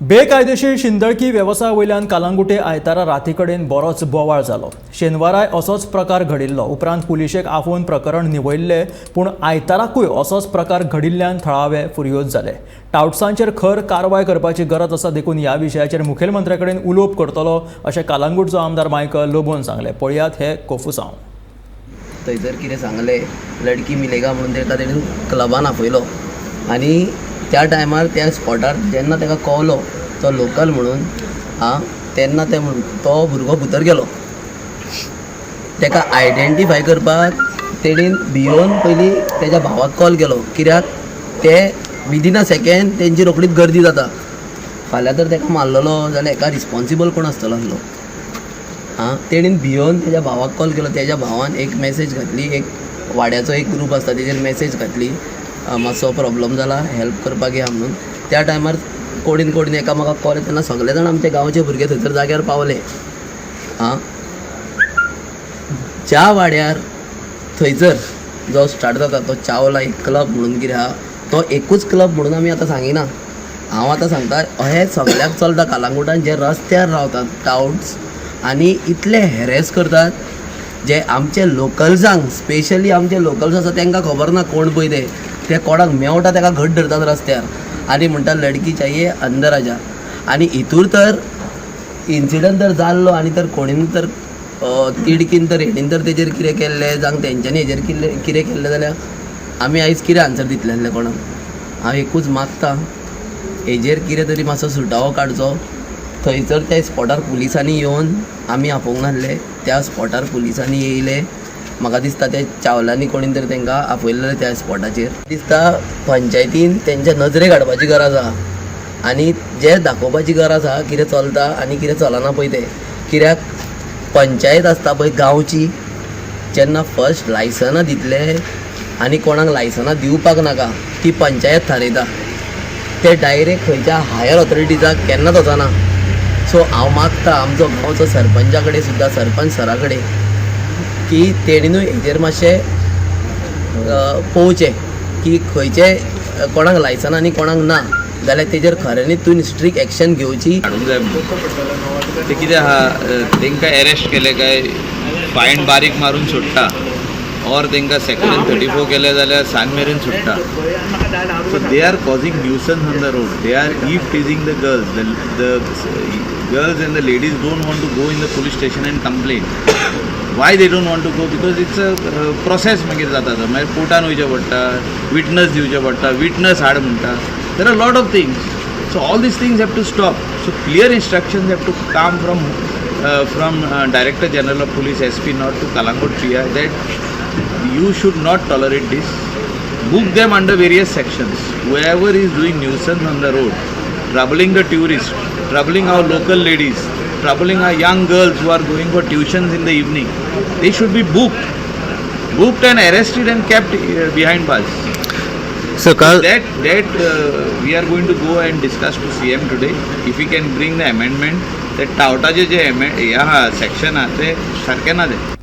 बेकायदेशीर शिंदळकी वेवसाया वयल्यान कालांगुटे आयतारा राती कडेन बरोच बोवाळ जालो. शेनवाराय असोच प्रकार घडिल्लो. उपरांत पुलिशेक आफोवन प्रकरण निवयल्लें, पूण आयताराकूय असोच प्रकार घडिल्ल्यान थळावे फुर्योज जाले. टावट्सांचेर खर कारवाय करपाची गरज आसा, देखून ह्या विशयाचेर मुखेलमंत्र्या कडेन उलोवप करतलो अशें कालांगूटचो आमदार मायकल लोबोन सांगलें. पळयात हे कोफुसांव. थंयसर कितें सांगलें, लडकी मिलेगा म्हणून ताका तेणेन क्लबान आपयलो आनी त्या टायमार त्या स्पॉटार जेन्ना ताका कवलो तो लोकल म्हणून आं, तेन्ना ते म्हण तो भुरगो भितर गेलो. ताका आयडेंटिफाय करपाक तेणेन भियोन पयलीं तेज्या भावाक कॉल केलो, कित्याक ते विदीन अ सेकेंड तेंची रोखडीच गर्दी जाता. फाल्यां तर ताका मारलेलो जाल्यार हेका रिस्पोन्सिबल कोण आसतलो आसलो? आं, तेणेन भियोन तेज्या भावाक कॉल केलो. तेज्या भावान एक मॅसेज घातली, एक वाड्याचो एक ग्रूप आसता तेजेर मॅसेज घातली, मातसो प्रॉब्लम जाला, हेल्प करपाक या म्हणून. त्या टायमार कोडीन कोडीन एकामेकाक कॉल येता, सगळे जाण आमचे गांवचे भुरगे थंयसर जाग्यार पावले. आं, ज्या वाड्यार थंयसर जो स्टार्ट जाता तो चावला एक क्लब म्हणून कितें आहा, तो एकूच क्लब म्हणून आमी आतां सांगिना. हांव आतां सांगता, हें सगळ्याक चलता. कालांगुटान जे रस्त्यार रावतात टावट्स आनी इतले हॅरेस करतात जे आमचे लोकल्सांक, स्पेशली आमचे लोकल्स आसा तांकां खबर ना कोण पळय ते, ते कोणाक मेवटा ताका घट धरतात रस्त्यार आनी म्हणटा लडकी चाहिए, अंदर आजा. आनी हितूर तर इन्सिडंट तर जाल्लो आनी तर कोणीन तर तिडकीन तर हेणीन तर तेजेर कितें केल्लें जावं तेंच्यांनी हेजेर कितें कितें केल्लें जाल्यार आमी आयज कितें आन्सर दितले आसले कोणाक? हांव एकूच मागता, हेजेर कितें तरी मातसो सुटावो काडचो. थंयसर त्या स्पॉटार पुलिसांनी येवन, आमी आपोवंक नासले, त्या स्पॉटार पुलिसांनी येयले. म्हाका दिसता त्या चावलांनी कोणीन तरी तांकां आपयल्लें त्या स्पॉटाचेर. दिसता पंचायतीन तेंच्या नजरेक हाडपाची गरज आहा आनी जे दाखोवपाची गरज आहा कितें चलता आनी कितें चलना पळय तें. कित्याक पंचायत आसता पळय गांवची, जेन्ना फर्स्ट लायसनां दितले आनी कोणाक लायसनां दिवपाक नाका ती पंचायत थारयता. ते डायरेक्ट खंयच्या हायर ऑथॉरिटीजाक केन्नाच वचना. सो हांव मागता आमचो गांवचो सरपंचा कडेन सुद्दां, सरपंच सरा कडेन, की तेणीनूय हेजेर मातशें पळोवचें की खंयचे कोणाक लायसनां आनी कोणाक ना जाल्यार तेजेर खऱ्यांनी तूं स्ट्रिक्ट एक्शन घेवची. हाडूंक जाय म्हणून. ते कितें आहा, तांकां एरेस्ट केले काय फायन बारीक मारून सोडटा ऑर तांकां सेक्शन 34 केले जाल्यार सांज मेरेन सुट्टा. So they are causing nuisance on the road. They are eve teasing the girls. The girls and the ladies don't want to go in the police station and complain. Why they don't want to go? Because it's a process. मागीर जाता तो, मागीर कोर्टान वयचें पडटा, witness दिवचें पडटा, witness हाड म्हणटा. There are lot of things. So all these things have to stop. So clear instructions have to come from Director General of Police, SP North to Calangute PI that you should not tolerate this. Book them under various sections. Whoever is doing nuisance on the road, troubling the tourists, troubling our local ladies, troubling our young girls who are going for tuitions in the evening, they should be booked and arrested and kept behind bars. Sir, काल That we are going to go and discuss to CM today. If we can bring the amendment, that टावटाचे जे हे आहा, section आहा, ते सारकें ना ते.